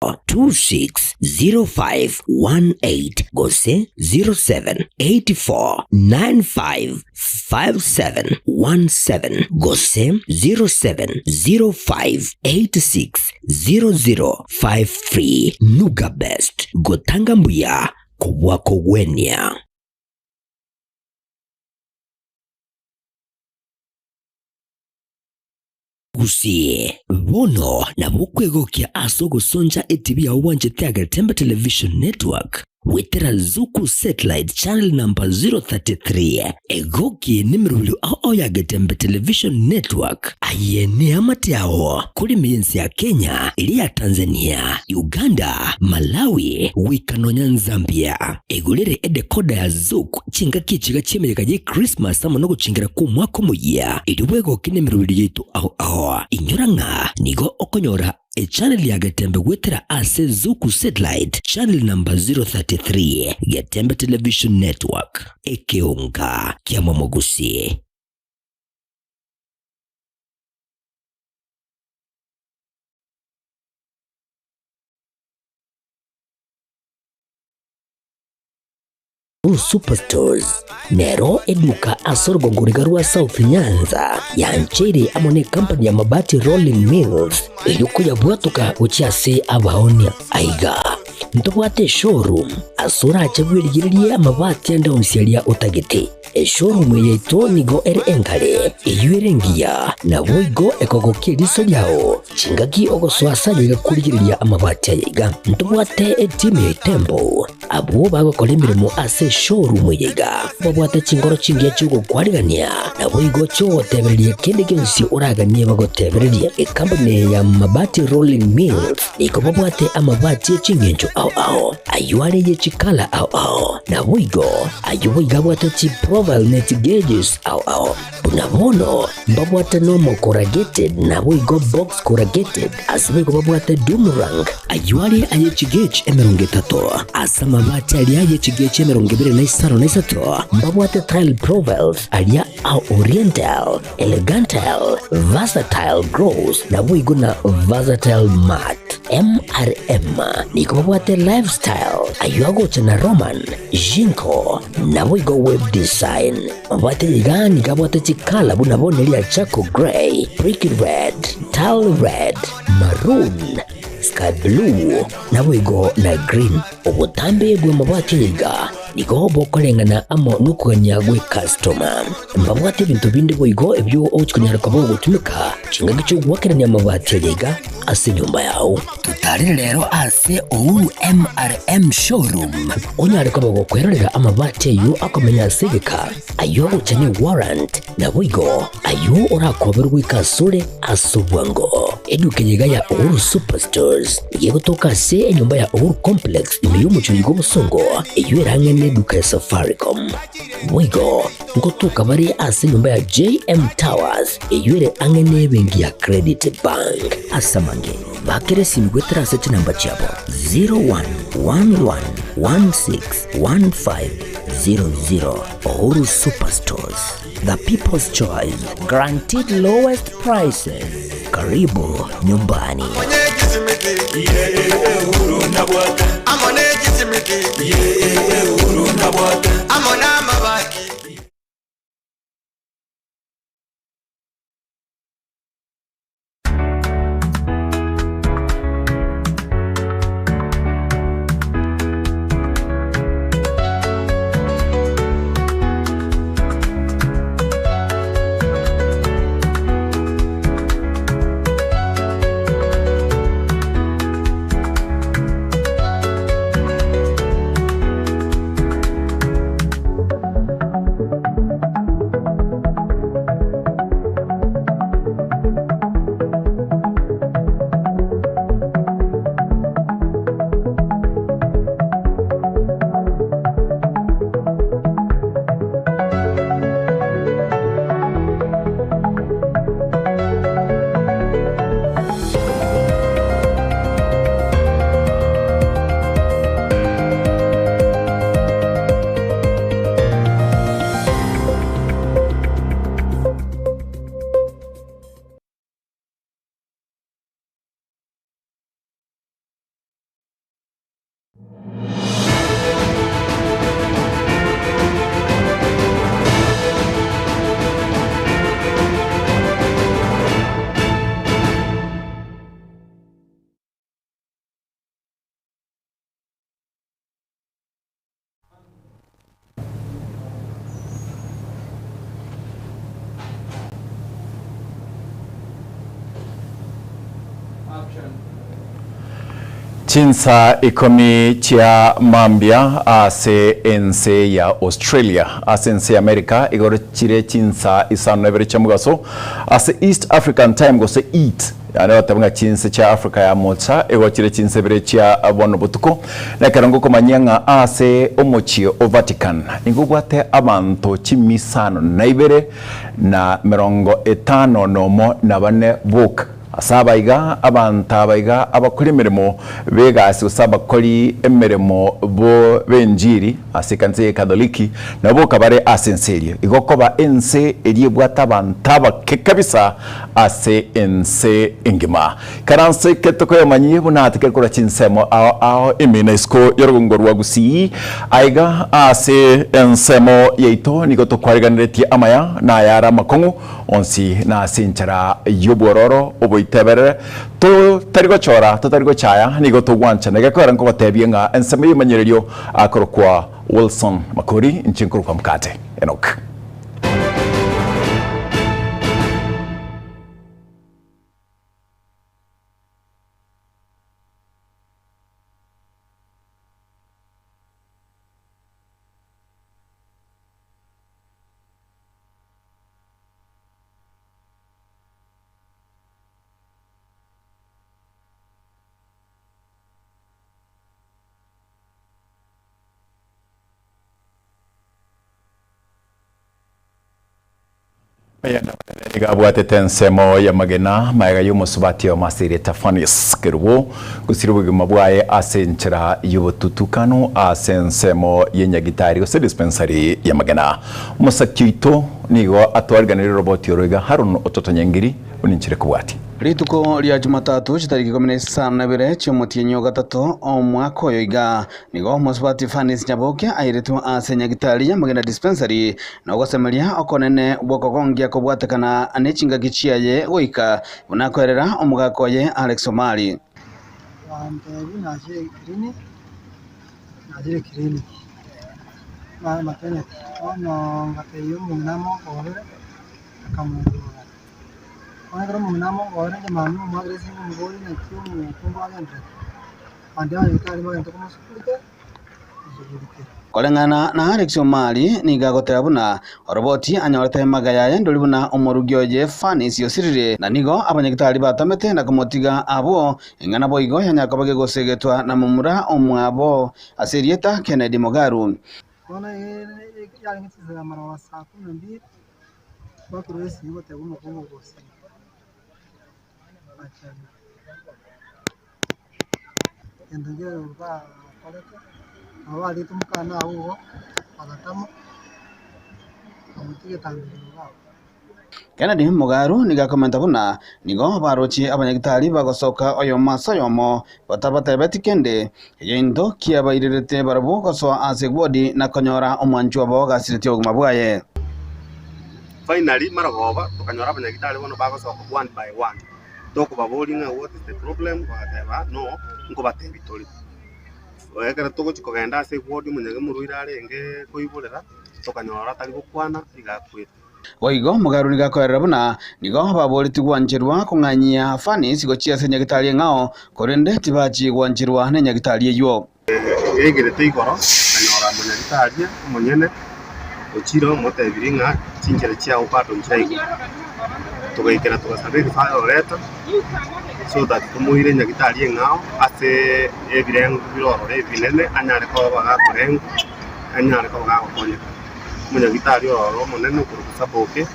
260518 gose 0784955717 gose 0705860053. Nuga Best, gotanga mbuya kobua kogwenia. Gusii, bono nabo okwegokia ase ogosoncha etibi yao bwanchete ya Getembe Television Network goetera Zuku Satellite Channel number 033. Egoki nemerobio ao ao ya Getembe Television Network. Aye neamate ao kore ime y'ense ya Kenya, eria ya Tanzania, Uganda, Malawi, goika nonya Zambia. Egorere edecoder ya Zuku chingaki echiga chi'emeyega ye Christmas amo nogochingera kw'omwaka omoyia, erio bwegoke nemeroberi yaito ao ao. Inyora ng'a nigo okonyora echannel ya Getembe goetera ase Zuku Satellite channel number 033, Getembe Television Network, ekeonga kia Momogusi. Blue Superstores nero eduka ase orogongo riga rwa South Nyanza yancheire amo ne company ya Mabati Rolling Mills erio koyabwatoka gochia ase abaonia. Aiga ntobwate eshowroom ase orache bwerigererie amabati ande onsi aria otagete. Eshowroom eye yaito nigo ere engare, eyio ere engiya, naboigo ekogokia eriso riao chingaki ogosoa ase ayaiga korigereria amabati ayaiga. Ntobwate etimu ya Itembo Abwo bagokora emeremo ase eshowroom eye iga babwate chinkoro chingiya chi'ogokwarigania, naboigo chi'ogotebereria kende gionsi oraganie bagotebererie. Ekampuni eye ya Mabati Rolling Mills nigo babwate amabati e ching'encho ao ao, ayio are ye chikala ao ao, naboigo ayio boigo abwate chiprofile ne chigauges ao ao. Buna bono mbabwate normal corrugated naboigo box corrugated, ase boigo babwate doomerang, ayio are aye chigauge 30, ase amabati aria aye chigauge 25 na isato mbabwate tile profiles aria a oriental, elegantile, versatile gloss naboigo na versatile matte. MRM nigo babwate lifestyle, ayio agocha na Roman, Jinko, naboigo web design. Mabwate iga nigo abwate chikala buna bono eria charcoal grey, brick red, tile red, maroon, sky blue, naboigo na green. Obotambe bw'amabati aya iga nigo bokoreng'ana amo nokogania gw'ecustoma. Mbabwate ebinto binde boigo ebio ogochia konyara koba ogotumeka chingaki chi'ogoakerania amabati aya iga ase enyomba yao. Totarere rero ase Uhuru MRM Showroom onyare koba gokwerorera amabati ayio akomenya ase egeka, ayio agocha ne warrant, naboigo ayio orakoberwe goika asore ase obwango. Eduka eye iga ya Uhuru Superstores nigo egotoka ase enyomba ya Uhuru Complex ime y'omochie oyo bw'obosongo eyio ere ang'e neduka ya Safaricom. Boigo ngotoka bare ase enyomba ya JM Towers eyio ere ang'e nebenki ya Credit Bank. Ase amange, bakera esimi goetera ase chinamba chiabo 0111161500. Uhuru Superstores, the people's choice, guaranteed lowest prices. Karibu nyumbani. Chinsa ikomi chia mambia ase ense ya Australia. Ase ense ya America igoro chire chinsa isano na ibere chia mogaso ase East African Time gose EAT, yaani goteba ng'a chinse chia Africa ya mocha igo chire chinsa ibere chia bono botuko. Nekero ngokomanyia ng'a ase omochie o Vatican nigo obwate abanto chimi isano na ibere na 51 na bane boka. Ase aba iga, abanto aba iga abakori emeremo b'egasi gose abakori emeremo bo b'enchiri ase ekanisa ye Katholiki nabo boka bare ase ense eria. Igo koba ense eria ebwate abanto abake kabisa ase ense engima. Ikaranso eke tokoyomanyie buna atekere korwa chinsemo ao ao ime na isiko y'orogongo rwa Gusii. Aiga ase ensemo yaito nigo tokwariganeretie amaya na ayare amakong'u Onsi nase enchera y'obwororo oboiteberere, totari gochora, totari gochaya, nigo togwanchana. Gekoera nkogotebie ng'a ensemo y'emanyererio akorokwa Wilson Makori, inche nkorokwa Mkate Enock. Nigo abwatete ensemo y'amagena magega y'omosubati oyomo ase erieta Fanis Kerubo, gosiria obogima bwaye ase enchera y'obotutukanu ase ensemo y'enyagitari gose dispensary y'amagena. Omosaki oito nigo atwariganirie roboti oro iga Harun ototonyengiri buna enchera ekobwatia. Rituko ria Jumatatu chitariki ikomi na isano na ibere chi'omotienyi o gatato omwaka oyo iga, nigo omosubati Fanis Nyaboke airetwe ase nyagitari y'amagena dispensary na ogosemeria okonene gw'okogongia kobwatekana ne chingaki chiaye goika buna akoerera omogaka oye Alex Omari. Nachire clinic maternity bono ngatebia omong'ina amongorere akamongorera. Bono ekero omong'ina amongorera inche mambia omoakera esimi omoborie naki omokungu agenderete, abande abanyagitari bagenda komosugurikera, mosugurikera. Koreng'ana na Alex Omari nigo agoteba buna oroboti anyorete emaga yaye ndori buna omorugi oye Fanis osirire na nigo abanyagitari batamete na komotiga abwo Ing'ana boigo yanyara koba gegosegetwa na momura omwabo ase erieta Kennedy Mugaru. Bono yarenge chinsa ya marogoba saa kumi na mbili, bakorwa esimi goteba omokungu ogosira, bachana. Egento nkere bakorete, nabo bariete omokanda abwo igo, bagatama, bakamotiga etang'ani iga abwo. Kennedy Mugaru nigo akomenta buna nigo barochie abanyagitari bagosoka oyomo ase oyomo batabatebeti kende, egento kiabairerete barabwo gosoa ase egwodi na konyora omwanchwa obo gasiretie obogima bwaye. Finally marogoba tokanyora abanyagitari bono bagosoka one by one, tokobaboria ng'a what is the problem, bagateba no nkobatebia tore. Ekero togochia kogenda ase eward omonyene omorwaire arenge koiborera, tokanyora atari gokwana iga akwete. Boigo Mugaru nigo akoerera buna nigo baboretie gwancherwa kong'anyia Fanis gochia ase enyagitari eng'ao, korende tibachie gwancherwa nenyagitari eyio. Egerete igoro, akanyora omonyagitari omonyene ochire omotebirie ng'a chinchera chiao bado nchiraigwa. Togaikera togasaba ebifayo oreta so that tomoire enyagitari eng'ao ase ebirengo bire ororo ebinene anyare koba gakorengwa, anyare koba gagokonyeka. Omonyagitari ororo omonene okorokwa Saboke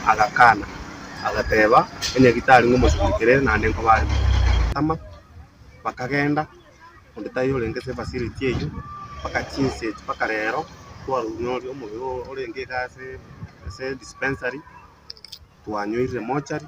agakana, agateba, Enyagitari ng'omosugulikere naende nkoba are moyo. Tama, bakagenda, onde taiyo orenge ase efacility eyio, mpaka chinsa echi mpaka rero, twarunyoria omobere orenge iga ase ase dispensary, twanyoirire mochari,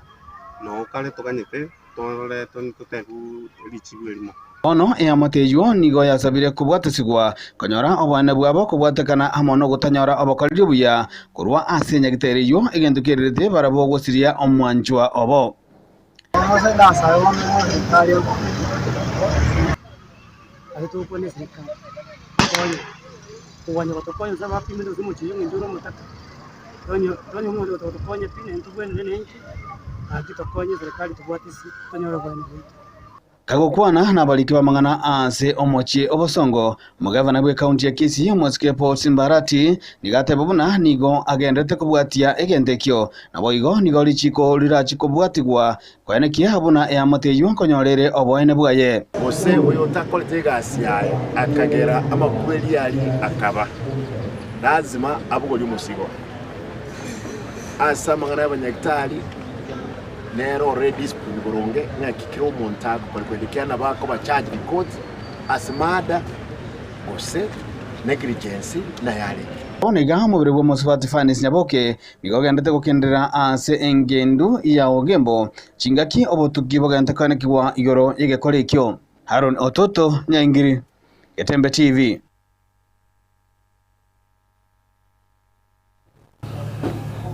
noo kare toganyete torore totebiwe richibu erimo. Bono eamate eyio nigo yasabire kobwatesigwa konyora oboene bwabo kobwatekana amo nogotanyora obokoreri obuya korwa ase nyagitari eyio, egento kererete barabwo gosiria omwanchwa obo. Kagokwana nabariki b'amang'ana ase omochie o Bosongo, omogavana bw'ekaunti ya Kisii, omosike Paul Simbarati, nigo ateba buna nigo agenderete kobwatia egento ekio, naboigo nigo richiko rirachi kobwatigwa koenekia buna eamate eyio nkonyora ere oboene bwaye. Gose oyotakorete egasi yaye akagera amakweri aria akaba, lazima abogorie omosigo. Ase amang'ana y'abanyagitari nere ore discipline boronge ng'aki kera omonto agokora korende ekiagera nabo akoba charged in court ase murder gose negligence naye arenge. Bono iga omobere bw'omosubati Fanis Nyaboke nigo ogendete gokenderera ase engendu ya Ogembo chingaki obotuki bogendete koenekigwa igoro y'egekora ekio. Haron Ototo, Nyaingiri, Getembe TV.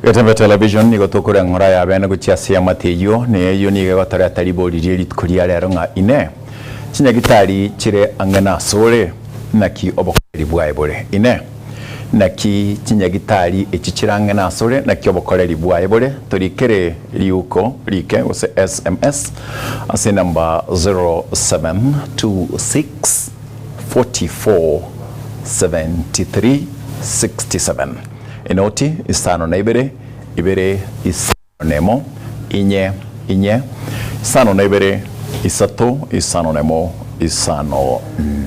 Getembe Television nigo tokorua eng'ora ya bene gochia ase eamate eyio, na eyio nigo egotoreta ribori rie rituko ria rero ng'a Inee! Chinyagitari chire ang'e nasore? Naki obokoreri bwaye bore? Inee! Naki chinyagitari echi chire ang'e nasore? Naki obokoreri bwaye bore? Torikere riuko rike gose sms ase enamba 0726 44 73 67 Enoti isano na ibere, ibere isano nemo, inye, inye, isano na ibere, isato, isano nemo, isano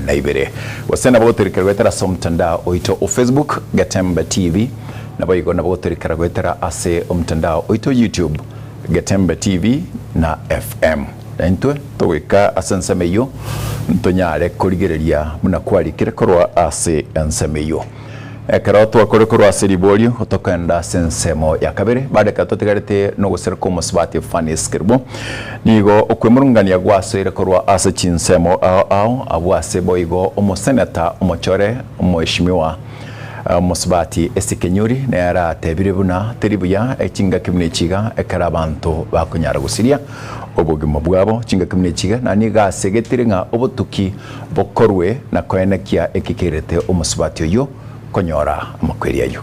na ibere. Gose nabo gotorikera goetera ase omotandao oito o Facebook, Getembe TV, naboigo nabo gotorikera goetera ase omotandao oito YouTube, Getembe TV na FM. Na intwe togoika ase ensemo eyio, ntonyare korigereria buna kwarikire korwa ase ensemo eyio. Ekero twakore korwa ase riborio, tokogenda ase ensemo ya kabere, bado ekero totigarete nogosira kw'omosubati Fannis Kerubo, nigo okwemurungania gwasoire korwa ase chinsemo ao ao, abwo ase boigo omoseneta omochore omoeshimiwa omosubati Essie Kenyuri nere atebire buna teri buya chingaki buna echi iga ekero abanto bakonyara gosiria obogima bwabo chingaki buna echi iga, na nigo asegetire ng'a obotuki bokorwe na koenekia eki kerete omosubati oyio konyora amakweri ayio.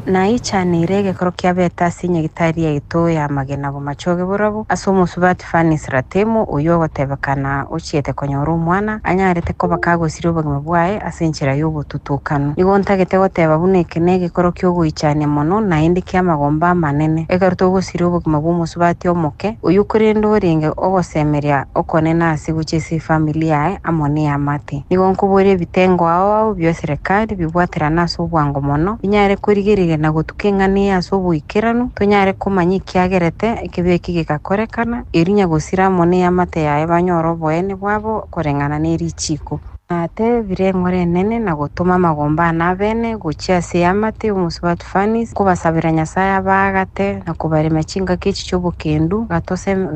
Naichaneire egekoro kiabete ase enyagitari yaito y'amagena bomachoge borobu, ase omosubati Fanis Ratemo, oyio ogotebekana ochiete konyora omwana, anyarete koba kagosiria obogima bwaye ase enchera y'obotutukanu. Nigo ntagete goteba buna eke negekoro ki'ogoichania mono naende ki'amagomba amanene, ekero togosiria obogima bw'omosubati omoke, oyio korende orenge ogosemeria okonene ase gochia ase efamiri yaye amo neamate. Nigo nkoboria ebitengo ao ao bi'eserekari bibwaterane ase obwango mono, binyare korigereria na gotuka eng'ana eye ase oboikeranu, tonyare komanya ekiagerete ekebe eki gegakorekana, erio nyagosira amo neamate yaye banyore oboene bwabo koreng'ana ne richiiko. Natebire eng'ora enene na gotoma amagomba aane abene gochia ase eamate y'omosubati Fanis, nkobasabera Nyasae abaagate na kobaremia chingaki echi chi'obokendu,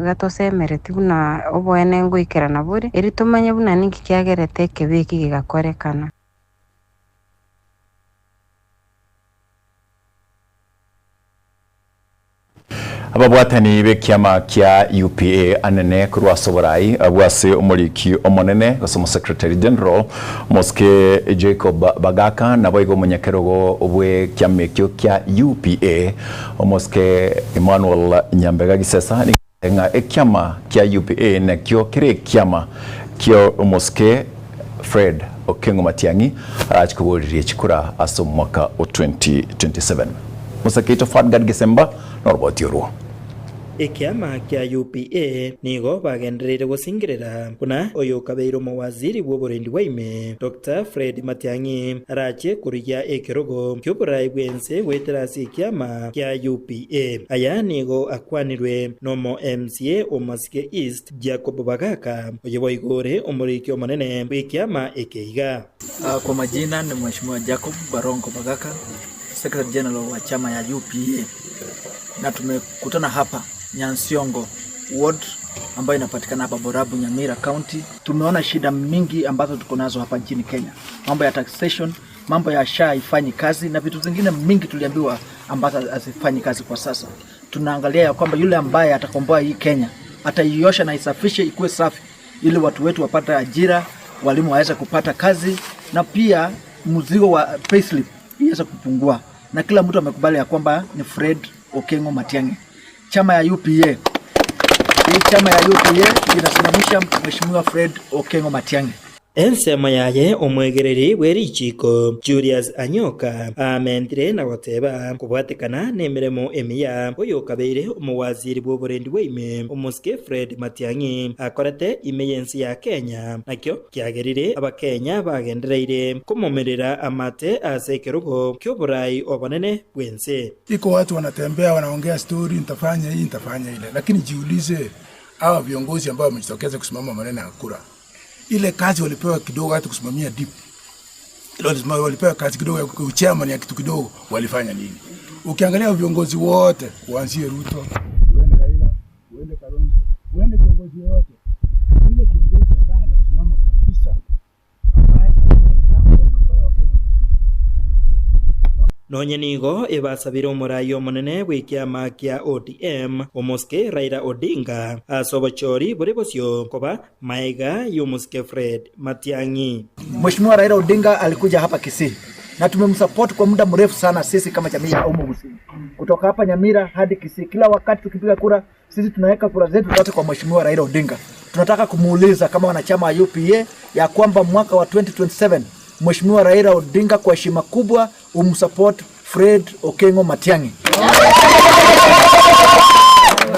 gatosemeretie buna oboene ngoikerana bore, erio tomanye buna ninki kiagerete ekebe eki gegakorekana. Ababwatani b'ekiama kia UPA anene korwa ase oborai abwo ase omoriki omonene gose omosecretary general Mosike Jacob Bagaka naboigo omonyakerogo bw'ekiama ekio kia UPA Omosike Emmanuel Nyambega Gisesa nigo ng'a ekiama kia UPA nakio kere ekiama kio Omosike Fred Okengo Matiang'i arache koboririe chikura ase omwaka o 2027. Mosakeito Fadgard Gesemba noroboti orwo. Ekiama kia UPA nigo bagendereire gosingerera buna oyokabeire omowaziri bw'oborendi bwa ime, Doctor Fred Matiang'i arache korigia ekerogo ki'oborai bw'ense goetera ase ekiama kia UPA. Aya nigo akwanirwe nomo MCA o Masike East, Jacob Bagaka, oyo boigo ore omoriki omonene bw'ekiama eke iga. Kwa majina ni Mheshimiwa Jacob Barongo Bagaka, Secretary General wa chama ya UPA, na tumekutana hapa Nyansiongo Ward ambayo inapatikana hapa Borabu, Nyamira County. Tumeona shida mingi ambazo tuko nazo hapa nchini Kenya, mambo ya taxation, mambo ya SHA haifanyi kazi na vitu zingine mingi tuliambiwa ambazo hazifanyi kazi kwa sasa. Tunaangalia ya kwamba yule ambaye atakomboa hii Kenya ataiosha na isafishe ikuwe safi, ili watu wetu wapate ajira, walimu waweze kupata kazi, na pia mzigo wa payslip iweze kupungua, na kila mtu amekubali ya kwamba ni Fred Okengo Matiang'i. Chama ya UPA. Hii chama ya UPA inasimamisha Mheshimiwa Fred Okengo Matiang'i. Ensemo yaye omwegereri bwe richiiko Julius Anyoka aamentire na goteba kobwatekana nemeremo emiya oyokabeire omowaziri bw'oborendi bwa ime omosike Fred Matiang'i akorete ime y'ense ya Kenya nakio kiagerire Abakenya bagendereire komomerera amate ase ekerogo ki'oborai obonene bw'ense. Iko watu wanatembea wanaongea story, nitafanya hii nitafanya ile, lakini jiulize, hawa viongozi ambao wamejitokeza kusimama maneno ya kura, ile kazi walipewa kidogo, hata kusimamia deep ile walipewa kazi kidogo ya chairman ya kitu kidogo, walifanya nini? Ukiangalia viongozi wote, uanzie Ruto, uende Raila, uende Kalonzo, uende kiongozi yoyote, yule kiongozi ambaye anasimama kabisa, ambaye anafanya jambo ambayo Wakenya Nonye nigo ebasabire omorai omonene bw'ekiama kia ODM omosike Raila Odinga ase obochori bore bosio koba maega y'omosike Fred Matiang'i. Mheshimiwa Raila Odinga alikuja hapa Kisii na tumemsupport kwa muda mrefu sana sisi kama jamii ya Omo Gusii. Kutoka hapa Nyamira hadi Kisii, kila wakati tukipiga kura sisi tunaweka kura zetu zote kwa Mheshimiwa Raila Odinga. Tunataka kumuuliza kama wanachama wa UPA ya kwamba mwaka wa 2027 Mheshimiwa Raila Odinga kwa heshima kubwa umsupport Fred Okengo Matiang'i.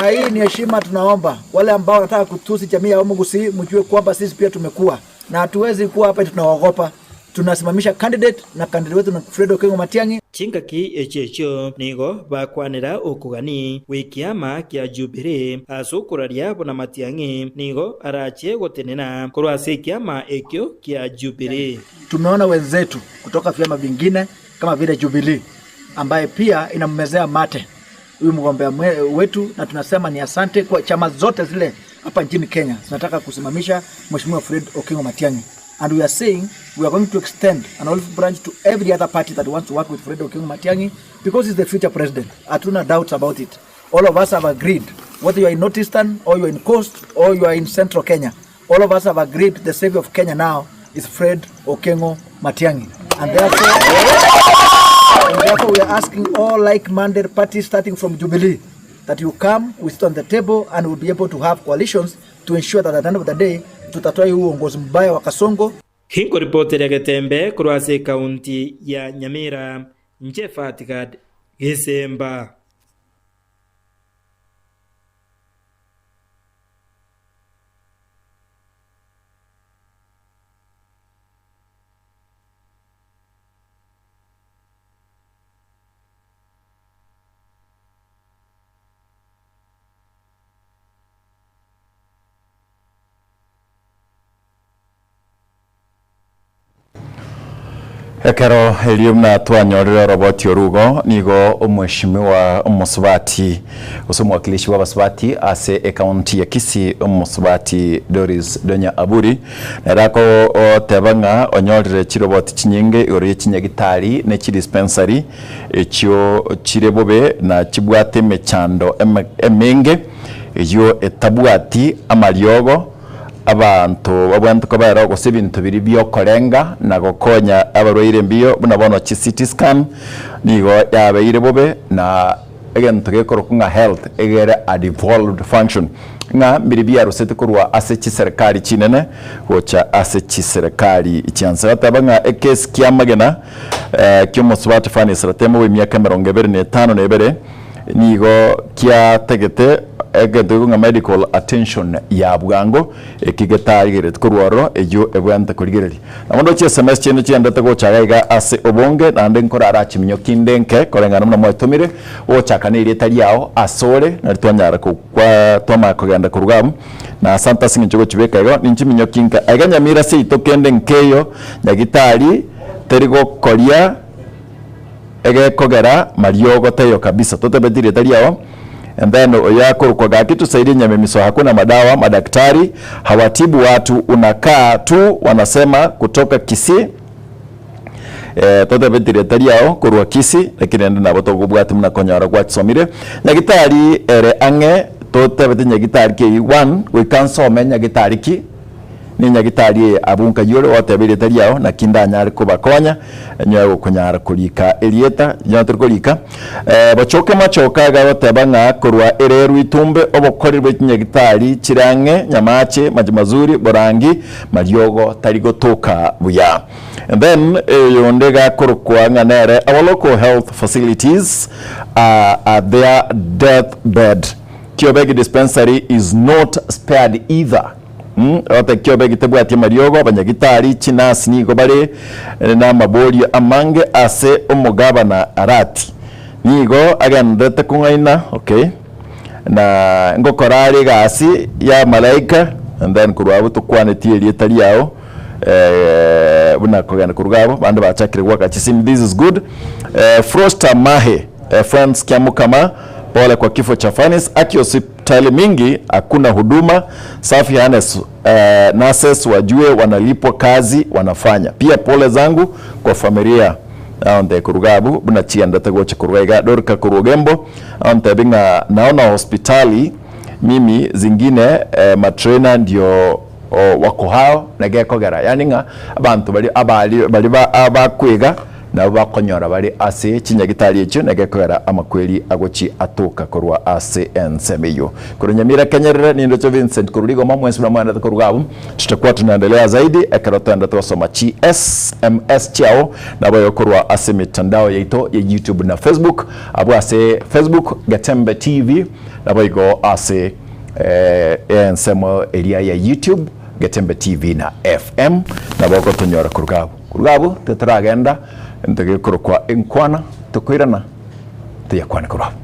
Na hii ni heshima tunaomba wale ambao wanataka kutusi jamii ya Omo Gusii, mjue kwamba sisi pia tumekuwa na hatuwezi kuwa hapa tunaogopa. Tunasimamisha candidate na candidate wetu ni Fred Okengo Matiang'i. Chingaki echio nigo bakwanera okogani bw'ekiama kia Jubilee ase okoraria buna Matiang'i nigo arachie gotenena korwa ase ekiama ekio kia Jubilee. Tumeona wenzetu kutoka vyama vingine kama vile Jubilee ambaye pia inammezea mate huyu mgombea wetu, na tunasema ni asante kwa chama zote zile hapa nchini Kenya zinataka kusimamisha Mheshimiwa Fred Okengo Matiang'i. And we are saying we are going to extend an olive branch to every other party that wants to work with Fred Okengo Matiang'i because he's the future president. Hatuna doubts about it. All of us have agreed, whether you are in Northeastern or you are in Coast or you are in Central Kenya, all of us have agreed the savior of Kenya now is Fred Okengo Matiang'i. And therefore we are asking all like-minded parties starting from Jubilee that you come, we sit on the table and we'll be able to have coalitions to ensure that at the end of the day tutatoa hii uongozi mbaya wa Kasongo. Hinkoripoteria Getembe korwa ase ekaunti ya Nyamira, Nche Fatigad Gesemba. Ekero erio buna twanyorire oroboti orugo nigo omweshimiwa omosubati gose omwakilishi bwa abasubati ase ekaunti ya Kisii omosubati Doris Donya Aburi nere akoteba ng'a onyorire chiroboti chinyinge igoro ya chinyagitari na chidispensary echio chire bobe na chibwate emechando emenge eywo etabwati amariogo abanto babwanto kobera gose ebinto biri biokorenga na gokonya abarwaire mbiyo buna bono chi CT scan nigo yabeire bobe na egento gekorokwa ng'a health egere a devolved function ng'a mbiri biarusete korwa ase chiserikali chinene gocha ase chiserikali chianse bateba ng'a ekesi kia magena kia omosubati Fanny Ratemo bwa emiaka 25 nigo kiategete egento igo ng'a medical attention ya bwango ekigetarigereti korwa ororo eywo ebwente korigereria. Nabo ndoche SMS chiende chiendete gocha iga ase obonge naende nkorara chiminyo kinde nke koreng'ana buna mwatomire gochaka na erieta riao ase ore nari twanyara kokwa twamanya kogenda koruga abwo na asante ase eng'encho gochibeka igo ninchiminyo kinke aiga Nyamira seito kende nkeyo nyagitari terigokoria egekogera mariogo teyo kabisa totebeti erieta riao. And then oyakorokwa gaki tusaidie Nyamemiso, hakuna madawa, madaktari hawatibu watu, unakaa tu wanasema kutoka Kisii. Totebeti erieta riao korwa Kisii, lakini ende nabo tokobwati muna konyora gwachisomire nyagitari ere ang'e totebete nyagitari ki one goika nsome nyagitari ki. Nenyagitari eye abwo nkayio ore goteba erieta riao, naki ndanyare kobakonya, nyoe gokonyara korika erieta, nyoe tori korika. Bochoke machoka iga agoteba ng'a korwa ereru itumbe obokoreri bwe chinyagitari chire ang'e, Nyamache, Maji Mazuri, Borangi, mariogo tari gotoka buya. And then oyonde iga akorokwa ng'a nere our local health facilities are at their death bed. Kiobegi dispensary is not spared either. Ote kiobegi tebwati amariogo, abanyagitari, chinurse nigo bare namaborio amange ase omogabana Arati. Nigo agendererete kong'aina, okay, na ngokora are egasi ya amalaika, and then korwa abwo tokwanetie erieta riao buna kogenda koruga abwo, bande bachakire goaka chisimu, this is good. Froster Mahe, Friends Kiamukama, pole kwa kifo cha Fanis, aki hospitali mingi hakuna huduma safi hanes, nurses wajue wanalipwa kazi wanafanya. Pia pole zangu kwa familia Aonte koruga abwo buna chigendete gocha korwa iga Dorika korwa Ogembo aontebi ng'a naona hospitali mimi zingine matrainer ndio wako hao negekogera yaani ng'a abanto baria abari baria ba bakwega nabo bakonyora bare ase chinyagitari echio negekogera amakweri agochi atoka korwa ase ensemo eyio. Korwa Nyamira Kenyerere nindoche Vincent korwa Rigoma mwensi buna mwaendete koruga abwo tutakuwa tunaendelea zaidi ekero toendete gosoma chi sms chiao naboigo korwa ase emitandao yaito ya YouTube na Facebook abwo ase Facebook Getembe TV naboigo ase ensemo eria ya YouTube Getembe TV na FM nabo ogotonyora koruga abwo. Koruga abwo titoragenda ento gekorokwa enkwana tokoirana toyakwane korwa abwo.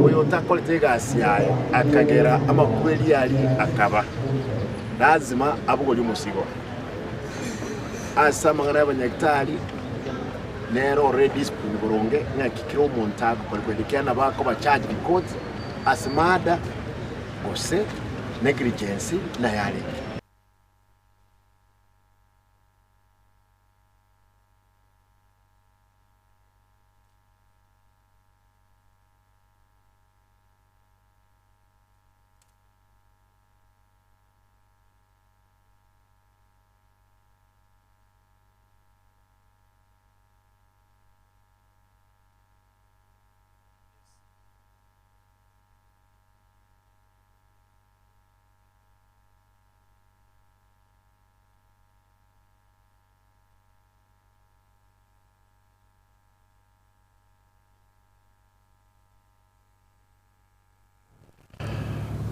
Oyo otakorete egasi yaye akagera amakweri aria akaba, lazima abogorie omosigo. Ase amang'ana y'abanyagitari nere ore discipline boronge ng'aki kera omonto agokora korende ekiagera nabo akoba charged in court ase murder gose negligence naye arenge.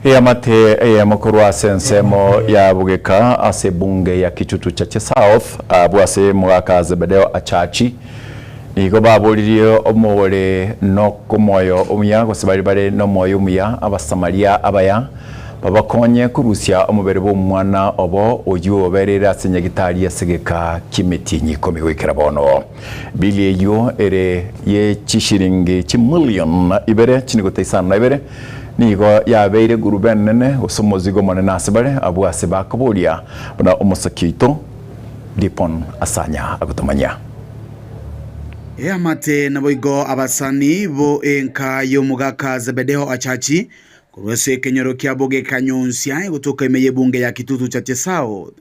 Eamate eyemo korwa ase ensemo ya bogeka ase ebunge ya Kitutu Chache South abwo ase mogaka Zebedeo Achachi nigo baboririe omore nokomoyo omuya gose baria bare nomoyo omuya Abasamaria abaya babakonye korusia omobere bw'omwana obo oyio obereire ase nyagitari ase egeka ki'emetienyi ikomi goikera bono. Bili eyio ere ye chishilingi chimilion ibere chinigota isano na ibere nigo yabeire egurube enene gose omozigo omonene ase bare abwo ase bakoboria buna omosaki oito Dipon Asanya agotomanyia. Eamate naboigo abasani bo enka y'omogaka Zebedeo Achachi korwa ase ekenyoro kiabo gekanyonsia egotoka ime y'ebunge ya Kitutu Chache South.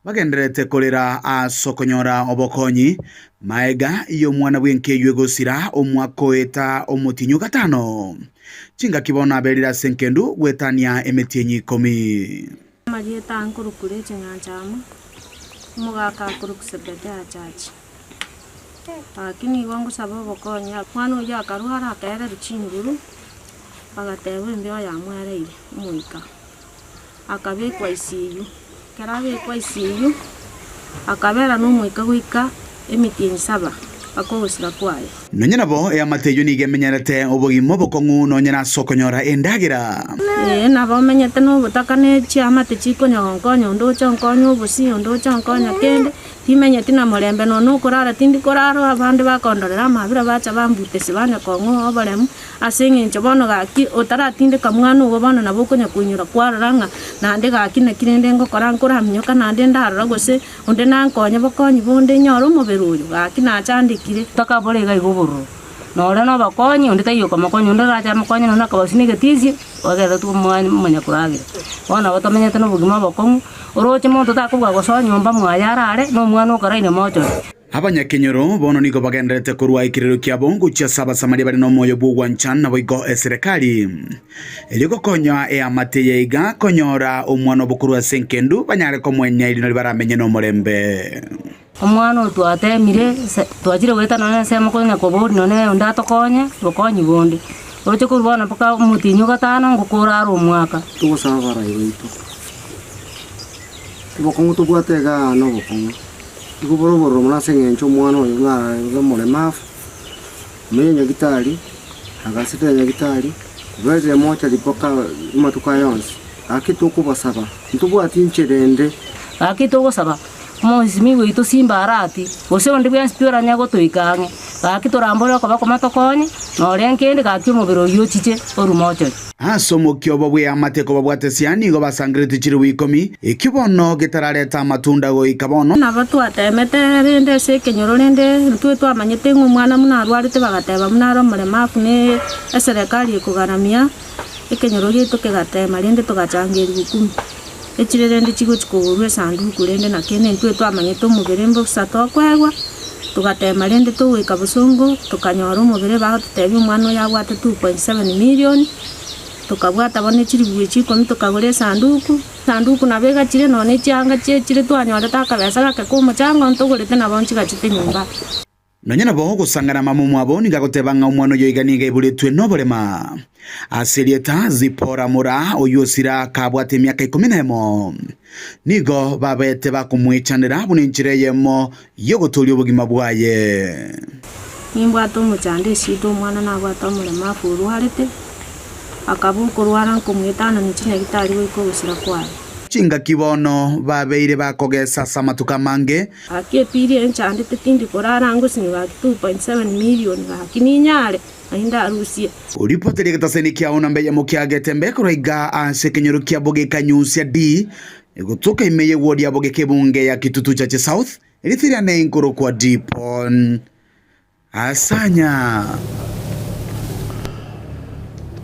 Bagendererete korera ase okonyora obokonyi, maega y'omwana bw'enka eyio egosira omwaka oeta omotienyi o gatano. Chingaki bono aberire ase enkendu goetania emetienyi ikomi. Amarieta aa nkorokure ching'ancho amo, omogaka akorokwa Zebedea Achachi. Lakini igo ngosaba obokonyi, omwana oyio akarwara akaererwa chinguru, bagateba embeo yamwereire omoika. Akabekwa ICU. Ekero abekwa ICU, akabera nomoika goika emetienyi saba mpaka ogosira kwaye. Nonya nabo, eamate eyio nigo emenyerete obogima obokong'u nonya nase okonyora endagera. Ee, nabo omenyete nobotaka ne chiamate chikonya gonkonya, onde oche onkonye obosie, onde oche onkonya kende, Timenyeti na morembe nonya nokorara tindi korara, abande bakondorera amabera bacha bambutese banya kong'oa oboremu, ase eng'encho bono gaki otaratindeka mwana ogo bono nabo okonya koinyora kwarora ng'a naende gaki naki rende ngokora nkoraminyoka naende ndarora gose onde nankonye bokonyi bonde nyore omobere oyo gaki nachandekire. Tokabora iga iga obororo. Nore nobokonyi, onde taiyo okomokonya, onde orache amokonye nonya akabasio na egetisio, ogerete omwana omonyakoragera. Bono nabo tomenyete na obogima obokong'u, oroche monto takobua gosoa nyomba mwaye arare, na omwana okoraine mochore. Abanyakenyoro bono nigo bagendererete korua ekerero kiabo gochia ase Abasamaria bare nomoyo bw'ogwancha naboigo eserekari, erio gokonya eamate eye iga konyora omwana obo korwa ase engendu banyare komoenia erinde baramenye nomorembe. Omwana oyo twatemire, se twachire goeta nonya ensemo konya koboria nonya onde atokonye, obokonyi bonde. Oroche korwa bono mpaka omotienyi o gatano ngokora are omwaka. Togosaba abarai baito, obokong'u tobwate igaa nobokong'u, nigo bore obororo mono ase eng'encho omwana oyo ng'a omoremafu, omenye nyagitari, agasete nyagitari, oberire mochari mpaka amatuko aya onsi, gaki tokobasaba, ntobwati nchera ende. Gaki togosaba, Omosimi gwaito simba arati, gose onde bwensi pi oranyare gotoika ang'e. Gaki torambore okoboko motokonye, nore nkende gaki omobere oyio ochiche orume ochore. Ase omokia obo bw'eamate kobabwate sia nigo basangereretie chilifu ikomi, ekio bono getarareta amatunda goika bono. Nabo twateemete rende ase ekenyoro rende intwe twamanyete ng'a omwana buna arwarete bagateba buna are omoremafu ne eserekari ekogaramia ekenyoro giaito kegatema rende togachanga elifu kumi. Echire rende chigochia kogorwa esanduku rende na kende intwe twamanyete omobere mbosa tokoegwa, togatema rende togoika bosongo, tokanyora omobere bagototebia omwana oyo abwate 2.7 million, tokabwata bono echiribu echi ikomi tokagora esanduku, esanduku nabo egachire nonya ne chianga chiechire twanyorete akabesa gake ka omochango ntogorete nabo nchigachete nyomba. Nonya nabo ogosangana mama omwabo nigo agoteba ng'a omwana oyo iga nigo aiboretwe noborema. Ase erieta Zipora mora oyio osira akabwate emiaka ikomi nemo. Nigo babete bakomwechanera buna enchera eyemo y'ogotooria obogima bwaye. Nimbwate omochando esida omwana nabwate omoremafu orwarete, akaba okorwara nkomwetanania chinyagitari goika ogosira kwaye. Chingaki bono babeire bakogesa ase amatuko amange. Gaki epiri eye nchandete tindi korara ngosinywa gaki 2.7 million gaki ninyare nai ndarusie. Oripoteria egetaseni kiao namba eyemo kia Getembe korwa iga ase ekenyoro kia Bogeka Nyusia D egotoka ime ye ward ya Bogeka ebunge ya Kitutu Chache South erithiriane nkorokwa Dipon Asanya.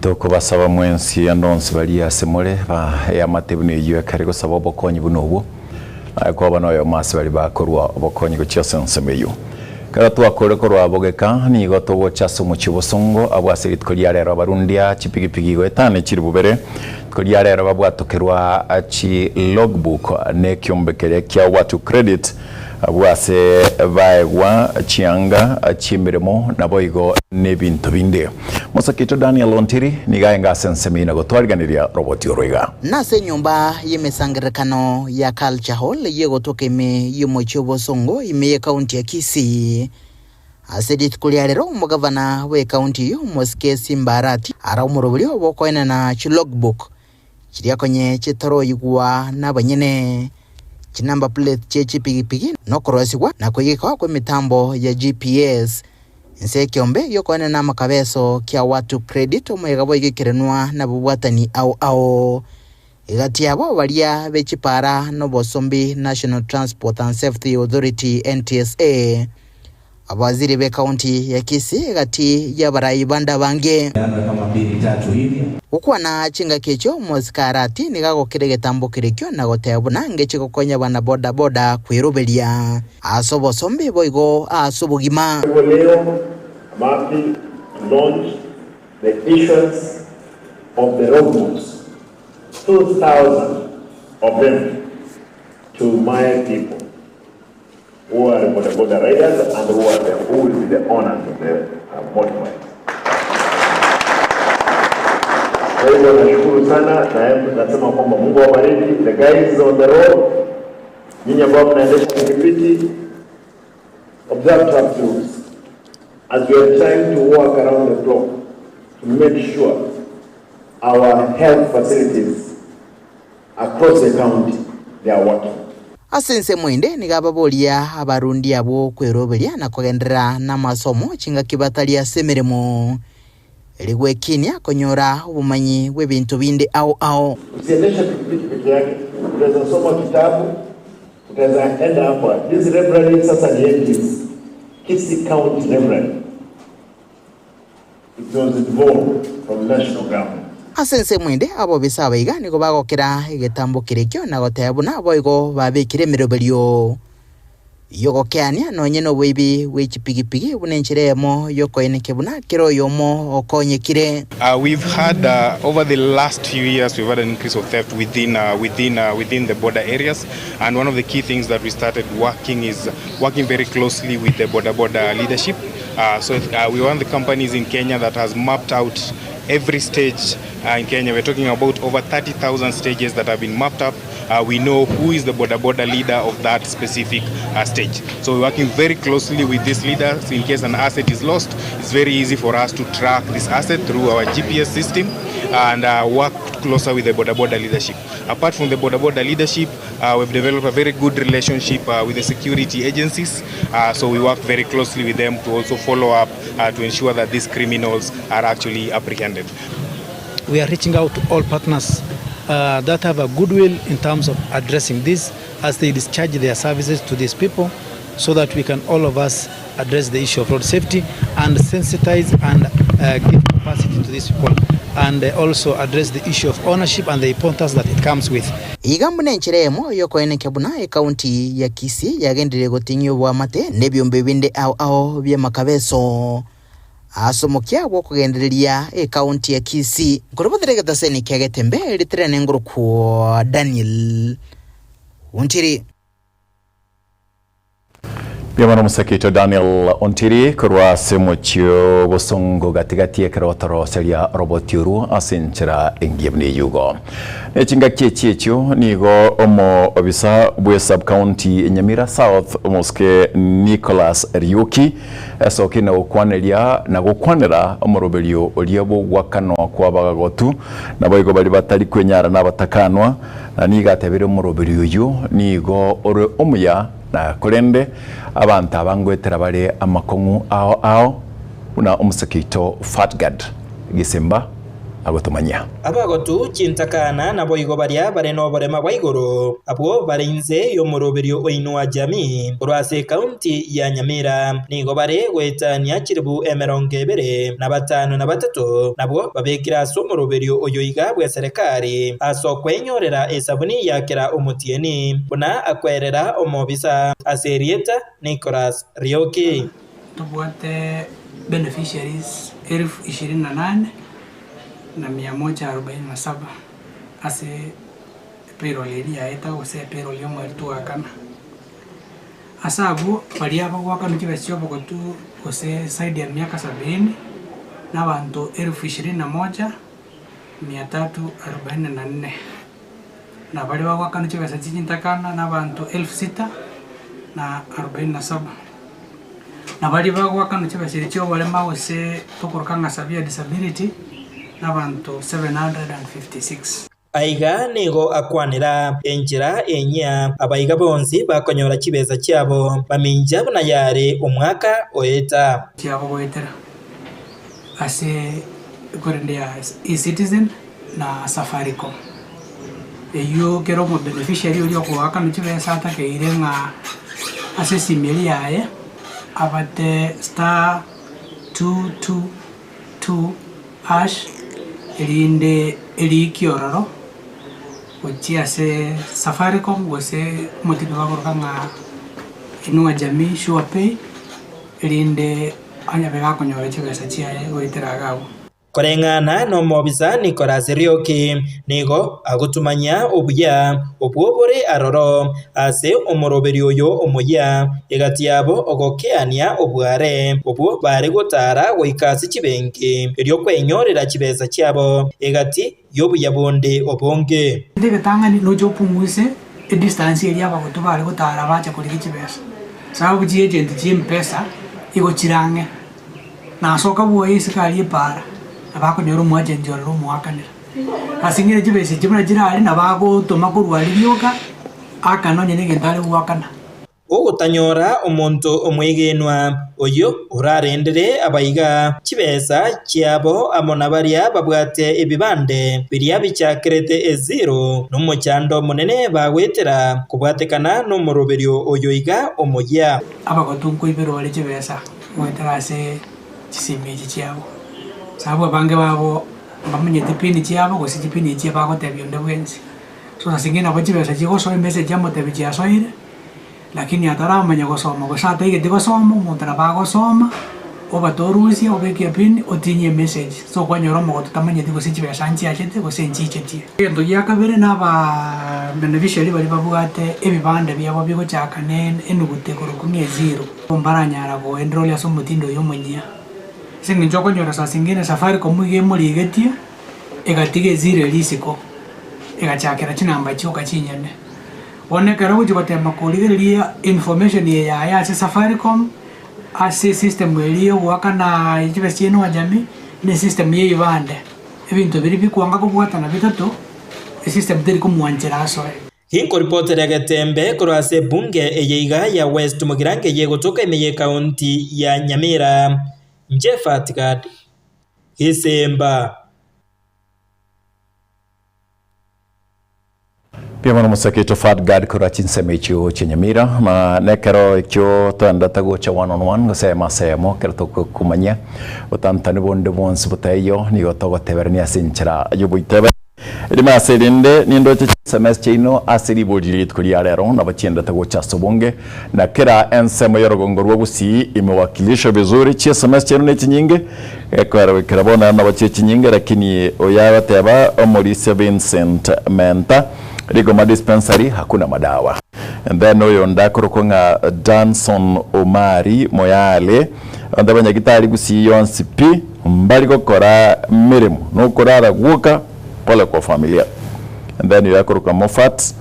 Tokobasaba mwensi ande onsi baria ase more ba eamate buna eyio ekere gosaba obokonyi buna obwo, naye koba noyomo ase baria bakorua obokonyi gochia ase ensemo eyio. Ekero twakorire korwa bogeka, nigo togocha ase omochie obosongo, abwo ase rituko ria rero abarundia chipigipigi goetana chilifu bere, rituko ria rero babwatokerwa chi logbook na ekiombe keria kia Watu Credit, Abwo ase baegwa chianga chi'emeremo, naboigo nebinto binde. Mosakito Daniel Ontiri nigo aenge ase ensemo eyio na gotwariganeria roboti oro iga. Nase enyomba y'emesangererekano ya Culture Hall eyio egotoka ime y'omochie o Bosongo ime y'ekaunti ya Kisii. Ase rituko ria rero omogavana bw'ekaunti eyio Omosike Simba Arati ara omoroberio bw'okoenana chilogbook chiria konye chitaroigwa nabanyene, chinumber plate chie chipigipigi, na okorosigwa na koigekwa kw'emitambo ya GPS. Inse ekeombe gi'okoenena amakabeso kia Watu Credit omoyega boigo ekerenwa nabobwatani ao ao. Egati yabo baria be chipara nobosombi National Transport and Safety Authority, NTSA, Abawaziri b'ekaunti ya Kisii egati y'abarai bande abange. Gokwana chingaki echio, omosike Arati nigo agokira egetambo kerekio na goteba buna ngeche gokonya abana boda boda kweroberia ase obosombe boigo ase obogima. Kwa hivyo leo I'm happy to launch the issuance of the logbooks, 2,000 of them to my people who are boda boda riders and who are the, who will be the owners of the motorbikes. Kwa hivyo nashukuru sana na nasema kwamba Mungu awabariki the guys on the road, nyinyi ambao mnaendesha pikipiki, observe traffic rules as we are trying to work around the clock to make sure our health facilities across the county they are working. Ase ensemo ende nigo ababoria abarundi abwo kweroberia na kogenderera namasomo chingaki batari ase emeremo eri gwekinia konyora obomanyi bw'ebinto binde ao ao. Usiendeshe pikipiki peke yake, utaweza soma kitabu, utaweza enda hapa. This library sasa ni NGs, Kisii County Library. It was devolved from national government. Ase ensemo ende abobisa abaiga nigo bagokera egetambo kerekio na goteba buna boigo babekire emeroberio y'ogokeania nonye noboibi bwe chipigipigi buna enchera eyemo y'okoenekia buna kera oyomo okonyekire. We've had over the last few years we've had an increase of theft within within within the border areas and one of the key things that we started working is working very closely with the boda boda leadership so we one of the companies in Kenya that has mapped out every stage in Kenya. We're talking about over 30,000 stages that have been mapped up. We know who is the boda boda leader of that specific stage. So we're working very closely with these leaders. In case an asset is lost, it's very easy for us to track this asset through our GPS system and work closer with the boda boda leadership. Apart from the boda boda leadership, we've developed a very good relationship with the security agencies. So we work very closely with them to also follow up to ensure that these criminals are actually apprehended. We are reaching out to all partners that have a goodwill in terms of addressing this as they discharge their services to these people so that we can all of us address the issue of road safety and sensitize and give capacity to these people and also address the issue of ownership and the importance that it comes with. Iga buna enchera eyemo y'okoenekia buna ekaunti ya Kisii yagenderire goting'ia oboamate na ebiombe binde ao ao bi'amakabeso ase omokia bw'okogendereria ekaunti ya Kisii. Nkorobotera egetaseni kia Getembe ritirene ngorokwo Daniel Ontiri. Mbuya mono omosakeito Daniel Ontiri korwa ase omochie o Bosongo gati-gati ekero otoroseria oroboti orwo ase enchera engiya buna eyio igo. Ne chingaki echi echio nigo omoobisa bwe sub-county Nyamira South omosike Nicholas Riuki esokire na gokwaneria na gokwanera omoroberio oria bw'ogoakanwa kw'abagagotu naboigo baria batari kwenyara na abatakanwa na nigo atebire omoroberio oyio nigo ore omuya Na korende abanto aba ngoetera bare amakong'u ao ao, buna omoseke oito Fatgad Gisimba agotomanyia. Abagotu chintakana naboigo baria bare noborema bwa igoro, abwo bare inse y'omoroberio oino wa Jamii korwa ase ekaunti ya Nyamira, nigo bare goetania chilifu 25, nabwo babekire ase omoroberio oyo iga bw'eserekari ase okwenyorera esabuni ya kera omotienyi, buna akwerera omobisa ase erieta Nicholas Rioki. Tobwate beneficiaries elfu ishirini na nane na mia moja arobaini na saba ase epayroll eria yaeta gose epayroll ya omweri twakana. Ase abwo baria bagoakanwa chibesa chia obogotu gose zaidi ya miaka sabini, na abanto elfu ishirini na moja mia tatu arobaini na nne. Na baria bagoakanwa chibesa chie chintakana na abanto elfu sita na arobaini na saba. Na baria bagoakanwa chibesa echi chia oborema gose tokoroka ng'a severe disability, na abanto 756. Aiga nigo akwanera enchera enyia abaiga bonsi bakonyora chibesa chiabo, bamincha buna yare omwaka oeta. Chiabo goetera ase ekorende ya eCitizen na Safaricom. Eyio kera omobeneficiary oria okoakanwa chibesa atakeire ng'a ase esimi eria yaye abate star two two two hash erinde eriikie ororo gochia ase Safaricom gose omotindo bakoroka ng'a Inua Jamii Sure Pay erinde onye gakonyora chibesa chiaye goetera iga abwo. Koreng'ana nomobisa Nicholas Rioki nigo agotumanyia obuya obwo bore aroro ase omoroberio oyo omoyia, egati yabo ogokeania obware obwo bare gotaara goika ase chibenki, erio kwenyorera chibesa chiabo egati y'obuya bonde obonge. Egento egetang'ani noche opunguse edistance eria abagotu bare gotaara bacha korigia chibesa, sababu chiagent chia mpesa igo chire ang'e. Nasoka bwoye isiko aria epaara, nabo akonyora omoagent ororo omoakanera. Ase eng'encho chibesa echi buna chire aria nabo agotoma korwa aria rioka, akane onye na egento are goakana. Ogotanyora omonto omwegenwa, oyio orarendere abaiga chibesa chiabo amo na baria babwate ebibande biria bichakerete eziro, nomochando omonene bagoetera kobwatekana nomoroberio oyo iga omoyia. Abagotu nkoiberwa bare chibesa goetera ase chisimi echi chiabo. Sababu abange babo mbamanyeti pin chiabo gose chipin echio bagotebia onde bwensi. So saa zingine nabo chibesa chigosoa emessage yamotebia chiasoire, lakini ataramanya gosoma gose ataigeti gosoma, omonto nabo agosoma, obatorusia obeke epin otinyie emessage. So kwanyora omogotu tamanyeti gose chibesa nchiachete gose nchichetie. Egento gia kabere na abaa beneficiary baria babwate ebibande biabo bigochaka na enugute korokwa ng'a ezero, mbaranyara go enroll ase omotindo oyo omonyia. Ase eng'encho okonyora saa zingine Safaricom iga emorigetie, egatiga ezero eria isiko, egachakera chinamba chioka chinyene. Bono ekero ogochia gotema korigereria information eye yaye ase Safaricom, ase esystem eria ya ogoakana chibesa chia Inua Jamii, na esystem ya ebibande, ebinto biria bikwanga kobwatana bitato, esystem teri komwanchera asoe. Ginkoripoteria getembe korwa ase ebunge eye iga ya West Mugirango eye egotoka ime y'ekaunti ya Nyamira, Jephat Gad, Gisemba. Mbuya mono Mosake Fat Gad korwa chinsemo echio chia Nyamira na nekero ekio toendete gocha one on one gose emo ase eyemo ekero togokumanyia botantani bonde bwonsi botaiyo nigo togoteberania ase enchera yoboitebe. Erimo ase erinde nindoche chisms chiaino ase ribori rituko ria rero nabo chiendete gocha ase obonge na kera ensemo y'orogongo rwa Gusii imewakilishwa vizuri chisms chiaino nechinyinge Ekwera goikera bono nabo chie chinyinge lakini oyo agoteba omorisia Vincent Menta Rigoma dispensary hakuna madawa. And then oyo onde akorokwa ng'a Danson Omari Moyale onde abanyagitari Gusii yonsi pi mbari gokora meremo nokorara gwoka pole kwa familia. And then oyo akorokwa Moffat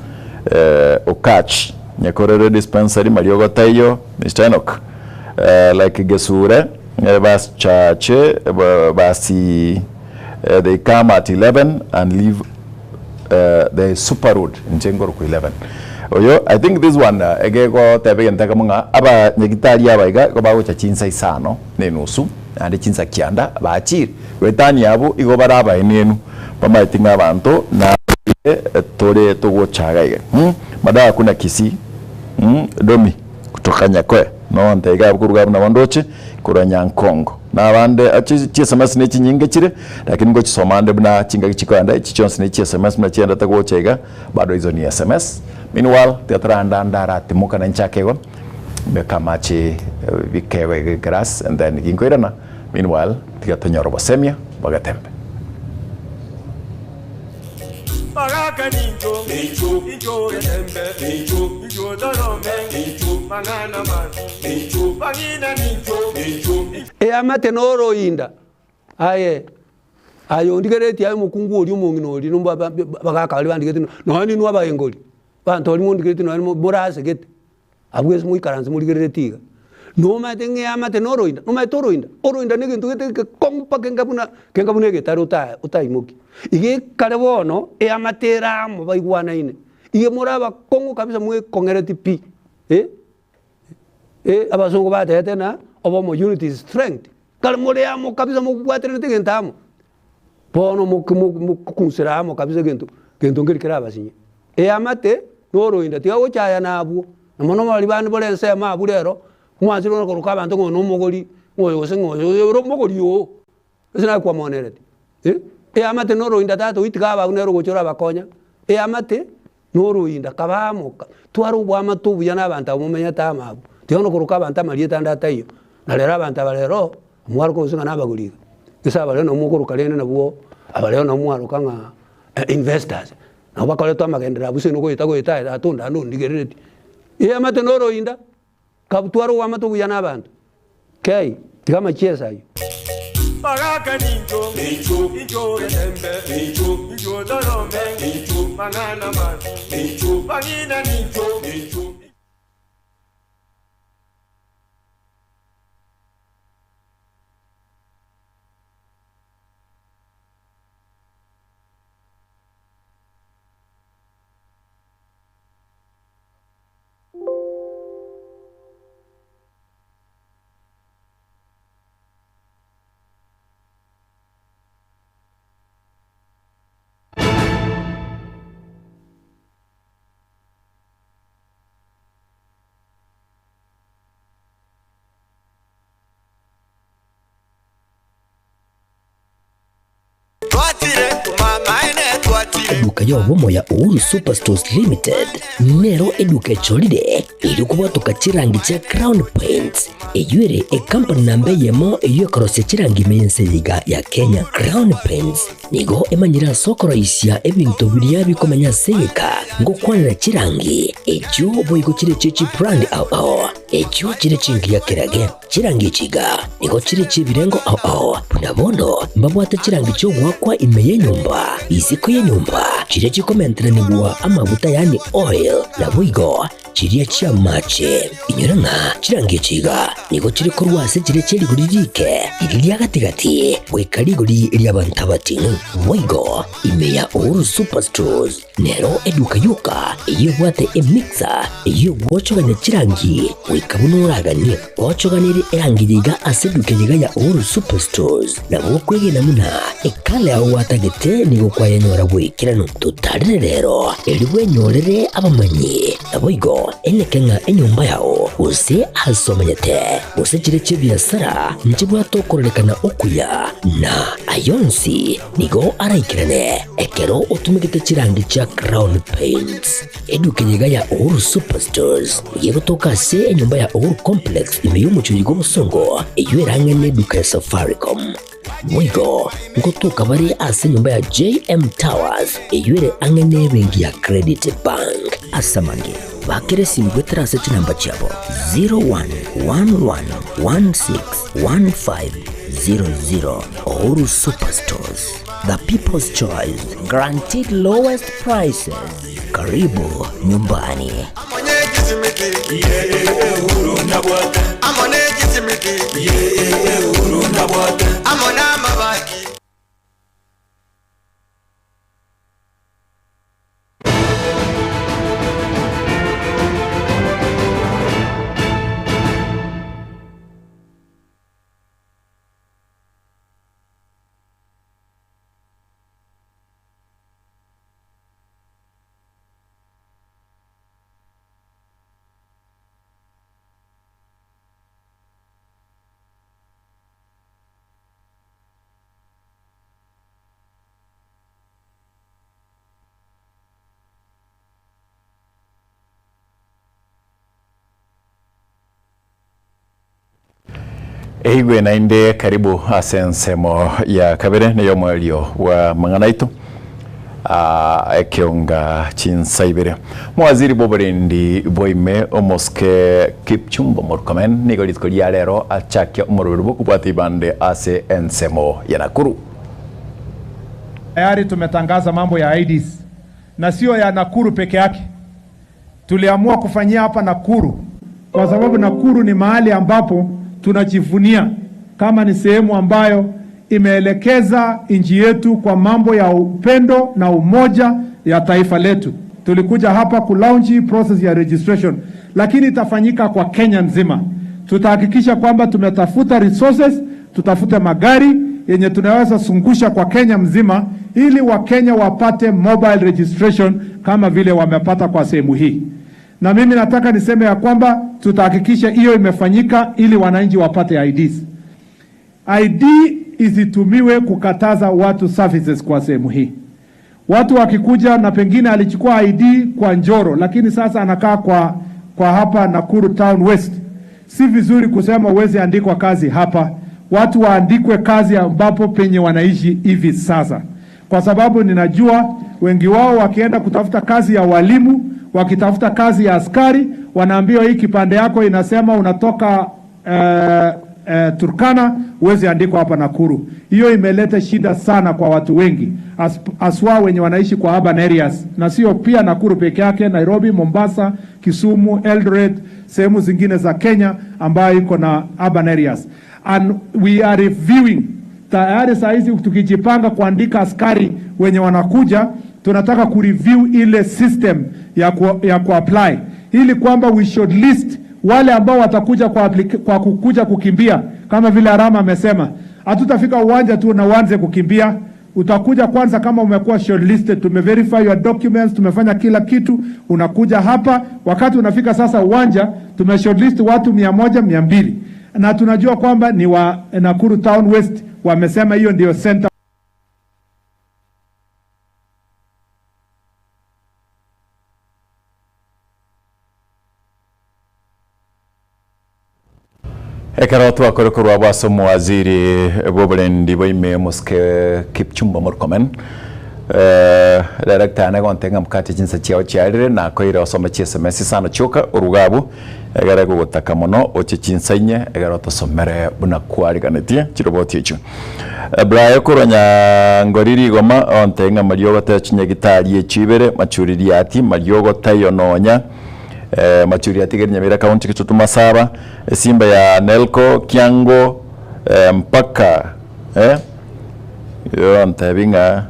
Okatch Nyakorere dispensary mariogo taiyo Mister Enock like Gesure Bachache basi they come at 11 and leave the super road inche nkorokwa 11 oyo I think this one egegoteba egento ekemo ng'a abanyagitari aba iga igo bagocha chinsa isano na enusu naende chinsa kianda bachire goetania abwo igo bare abaenenu bamaeti ng'a abanto na tore togocha iga iga madawa hakuna Kisii domi Kutoka Nyakoe, nonte iga abwo koruga abwo nabo ndoche, korwa Nyankongo. Na abande chi sms ne chinyinge chire, lakini ngochisoma ande buna chingaki chikoenda, echi chionsi ne chi sms buna chiendete gocha iga, bado izo ni sms. Meanwhile, tiga toranda ndaratimoka na inchake igo, mbeke amache bikegwa iga eglass and then ginkoirana, meanwhile tiga tonyore obosemia bwa Getembe. Bagaka nincho, incho Getembe, incho torome, mang'ana mabi, bang'ina nincho. Eamate noroinda, aye aye ondigereretie aye omokungu oria omong'ina oria nomba bagaka baria bandigeretie nonya ninwe abaengori, abanto baria mondigeretie nonya morasegete. Abwo ase moikaranse morigereretie iga, nomanyete ng'a eamate noroinda, nomanyete oroinda, oroinda na egento gete gekong'u mpaka enga buna kenga buna egetare ota otaimoki. Iga ekare bono, eamate ere amo baigwanaine, iga more abakong'u kabisa mwekong'ereti pi, eh, eh abasongo batebete ng'a obomo unity is strength, kare more amo kabisa mobwateranete egento amo, bono moki mokunsera amo kabisa egento gento nkeri kerabasinye. Eamate noroinda tiga gochaya nabwo, na mono baria bande bore ensemo abwo rero, mwanchire bono koroka abanto ng'a oyo nomogori, ng'a oyo gose ng'a oyo oyo ore omogori oo, ase naye kwamonereti eh. Eamate noroinda tata oyio tiga abe abwo nere ogocha orabakonya, eamate noroinda kaba amo ka twara oboamate obuya na abanto abwo momenyete amo abwo, tiga bono koroka abanto amarieta ande ataiyo, na rero abanto aba rero, mwaroka gose ng'a nabagori iga, gese aba rero nabo mokoroka rende nabwo aba rero nabo mwaroka ng'a investors. Nabo bakoretwe amagenderero abwo ase nogoeta goeta aye tata onde ande ondigereretie. Eamate noroinda, kabutware oboamate obuya na abanto. Kei, tiga amachiesa ayio. Bagaka nincho, incho Getembe, incho torome, mang'ana mabi, bang'ina nincho. Eduka y'obomo ya Uhuru Superstores Limited nero eduka echorire erio kobwatoka chirangi chia Crown Paints eyio ere ekampani namba eyemo eyio ekorosia chirangi ime y'ense eye iga ya Kenya. Crown Paints nigo emanyire ase okoroisia ebinto biria bikomenya ase egeka ngokwanera chirangi echio boigo chire echio chibrand ao ao echio chire chingiya kerage. Chirangi echi iga nigo chire chi'ebirengo ao ao, buna bono mbabwate chirangi chi'ogoakwa ime y'enyomba, isiko y'enyomba, chiria chikomenteranigwa amaguta yaani oil, naboigo chiria chi'amache. Inyora ng'a chirangi echi iga nigo chire korwa ase chiria chie rigori riike, riria ria gati-gati, goika rigori ri'abanto abating'u. Boigo ime ya Uhuru Superstores Nero eduka yoka eyio ebwate emixer eyio egwochogania chirangi goika buna oraganie. Gwochoganirie erangi eye iga ase eduka eye iga ya Uhuru Superstores, nabo okwegena buna ekala yao gwatagete nigo kwayenyora bw'ekeranu. Totarere rero erio bwenyorere abamanyi, naboigo eneke ng'a enyomba yao gose ase omanyete gose chire chi'ebiasara nchibwate okororekana okuya na ayonsi Nigo araikerane ekero otumegete chirangi chia Crown Paints. Eduka eye iga ya Uhuru Superstores nigo egotoka ase enyomba ya Uhuru Complex ime y'omochie oyo bw'obosongo eyio erang'e neduka ya Safaricom. Boigo ngotoka bare ase enyomba ya JM Towers eyio ere ang'e nebenki ya Credit Bank. Ase amange, bakera esimi goetera ase chinamba chiabo 0111161500. Uhuru Superstores, the people's choice, guaranteed lowest prices. Karibu nyumbani. Eigwe naende karibu ase ensemo ya kabere na y'omoerio bw'amang'ana aito ah, ekeonga chinsa ibere. Mowaziri bw'oborendi bwaime omosike Kipchumba Murkomen nigo rituko ria rero achakia omoroberi bw'okobwata ibande ase ensemo ya Nakuru. Tayari tumetangaza mambo ya IDs na sio ya Nakuru peke yake. Tuliamua kufanyia hapa Nakuru kwa sababu Nakuru ni mahali ambapo tunajivunia kama ni sehemu ambayo imeelekeza nchi yetu kwa mambo ya upendo na umoja ya taifa letu. Tulikuja hapa kulaunch hii process ya registration, lakini itafanyika kwa Kenya nzima. Tutahakikisha kwamba tumetafuta resources, tutafute magari yenye tunaweza zungusha kwa Kenya mzima ili Wakenya wapate mobile registration kama vile wamepata kwa sehemu hii. Na mimi nataka niseme ya kwamba tutahakikisha hiyo imefanyika ili wananchi wapate IDs. ID isitumiwe kukataza watu services kwa sehemu hii. Watu wakikuja na pengine alichukua ID kwa Njoro, lakini sasa anakaa kwa, kwa hapa Nakuru Town West. Si vizuri kusema uwezi andikwa kazi hapa. Watu waandikwe kazi ambapo penye wanaishi hivi sasa, kwa sababu ninajua wengi wao wakienda kutafuta kazi ya walimu, wakitafuta kazi ya askari, wanaambiwa hii kipande yako inasema unatoka eh, eh, Turkana huwezi andikwa hapa Nakuru. Hiyo imeleta shida sana kwa watu wengi as, aswa wenye wanaishi kwa urban areas, na sio pia Nakuru peke yake, Nairobi, Mombasa, Kisumu, Eldoret, sehemu zingine za Kenya ambayo iko na urban areas. And we are reviewing tayari saa hizi tukijipanga kuandika askari wenye wanakuja, tunataka kureview ile system ya, ku, ya kuapply ili kwamba we should list wale ambao watakuja kwa, applica- kwa kukuja kukimbia kama vile Arama amesema, hatutafika uwanja tu na uanze kukimbia. Utakuja kwanza kama umekuwa shortlisted, tumeverify your documents, tumefanya kila kitu, unakuja hapa. Wakati unafika sasa uwanja, tumeshortlist watu 100 200, na tunajua kwamba ni wa Nakuru Town West, wamesema hiyo ndio center. Ekero twakore korwa abwo ase omowaziri bw'oborendi bwa ime Mosike Kipchumba Murkomen, eh, director yane agontebia ng'a mokate chinsa chiao chiarire nakoire osome chiSMS isano chioka oruge abwo egere gogotaka mono oche chinsa inye egere otosomere buna kwariganetie chiroboti echio. Brayo korwa Nyangori rigoma ogontebia ng'a mariogo taiyo chinyagitari echio ibere machuri riati mariogo taiyo nonya eh, machuri atigeri Nyamira county Kitutu Masaba Esimba ya Nelco Kiango eh, mpaka eh, yontebi ng'a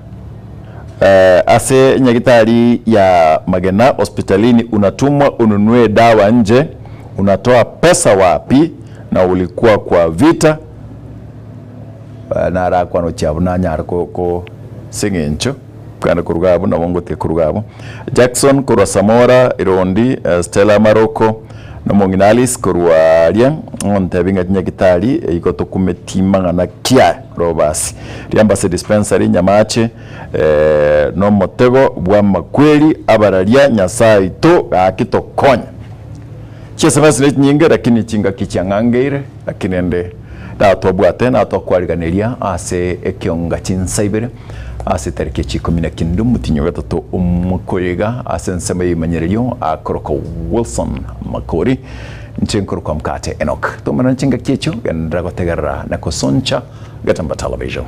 eh, ase nyagitari ya Magena hospitalini unatumwa ununue dawa nje, unatoa pesa wapi na ulikuwa kwa vita? Eh, narakwana ochia abwo nanyare ko ko ase eng'encho kande koruga abwo nabo ngotiga koruga abwo. Jackson korwa Samora Irondi, eh, Stella Maroko na omong'ina Alice korwa aria ontebi ng'a chinyagitari igo tokumeti mang'ana kia Robasi. Riambase Dispensary Nyamache eh, nomotego bw'amakweri abararia Nyasae oito gaki tokonye. ChiSMS ne chinyinge lakini chingaki chiang'angeire lakini ende natwabwate natwakwariganeria ase ekionga chinsa ibere ase etariki ya chikomi na kenda omotinyi o gatato omwaka oyo iga ase ensemo y'ebimanyererio akorokwa Wilson Makori inche nkorokwa Mkate Enock. Tomerane chingaki echio genderera gotegerera na kosoncha Getemba Television.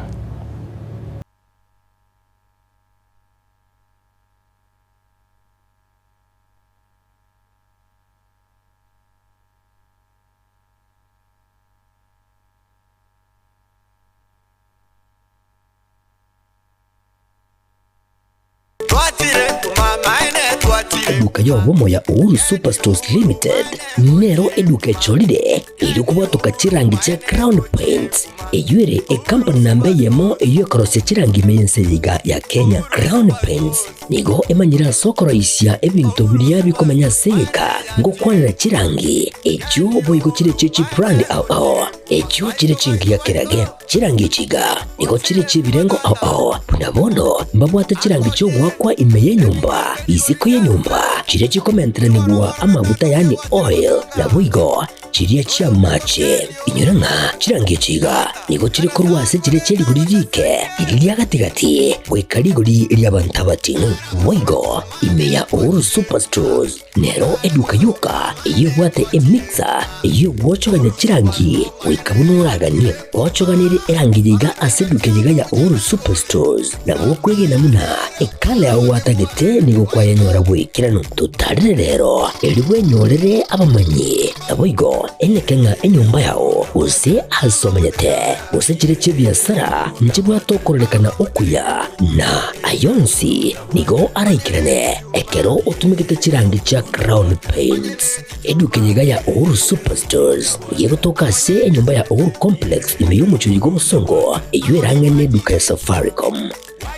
Eduka y'obomo ya Uhuru Superstores Limited nero eduka echorire erio kobwatoka chirangi chia Crown Paints eyio ere ekampani namba eyemo eyio ekorosia chirangi ime y'ense eye iga ya Kenya. Crown Paints Nigo emanyire ase okoroisia ebinto biria bikomenya ase egeka, ngokwanera chirangi, echio boigo chire chie chibrand ao ao, echio chire chingiya kerage. Chirangi echi iga nigo chire chi'ebirengo ao ao, buna bono mbabwate chirangi chi'ogoakwa ime y'enyomba, isiko y'enyomba, chiria chikomenteranigwa amaguta yaani oil, naboigo Chiria chi'amache. Inyora ng'a chirangi echi iga nigo chire korwa ase chiria chie rigori riike, riria ria gati-gati, goika rigori ri'abanto abating'u. Boigo ime ya Uhuru Superstores nero eduka yoka eyio ebwate emixer eyio egwochogania chirangi goika buna oraganie. Gochoganerie erangi eye iga ase eduka eye iga ya Uhuru Superstores nabo okwegena buna ekala yao gwatagete nigo kwayenyora bw'ekeranu. Totarire rero erio bwenyorere abamanyi. Naboigo eneke ng'a enyomba yao, gose aase omenyete, gose chire chi'ebiasara nchibwate okororekana okuya, na ay'onsi nigo araikerane ekero otumegete chirangi chia Crown Paints. Eduka eye iga ya Uhuru Superstores nigo egotoka ase enyomba ya Uhuru Complex ime y'omochie oyo bw'obosongo, eyio erang'e neduka ya Safaricom.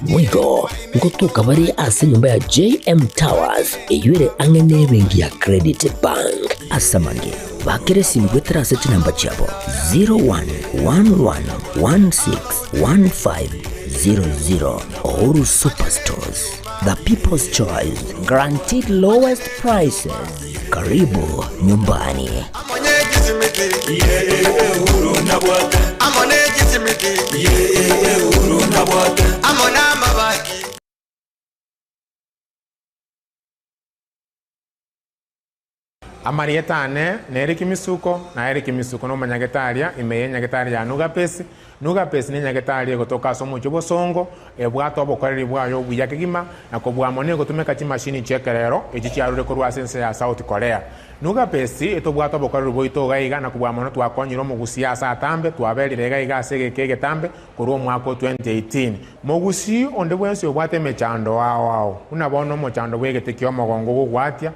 Boigo ngotoka bare ase enyomba ya JM Towers eyio ere ang'e nebenki ya Credit Bank. Ase amange, bakera esimi goetera ase chinamba chiabo 0111161500. Uhuru Superstores, the people's choice, guaranteed lowest prices. Karibu nyumbani. Amarieta ane nere Kimisuko, na ere Kimisuko nomonyagetaria ime y'enyagetari ya Nugapesi. Nugapesi nenyagetari egotoka ase omochie obosongo, ebwate obokoreri bwaye obuya kegima, na kobua mono egotumeka chimashini chi'ekerero echi chiarure korwa ase ense ya South Korea. Nugapesi etobwate obokoreri bwaito iga iga na kobua mono twakonyire omogusii ase atambe, twaberire iga iga ase egeka egetambe korwa omwaka o 2018. Mogusii onde bwensi obwate emechando ao ao, buna bono omochando bw'egete ki'omogongo gogwatia,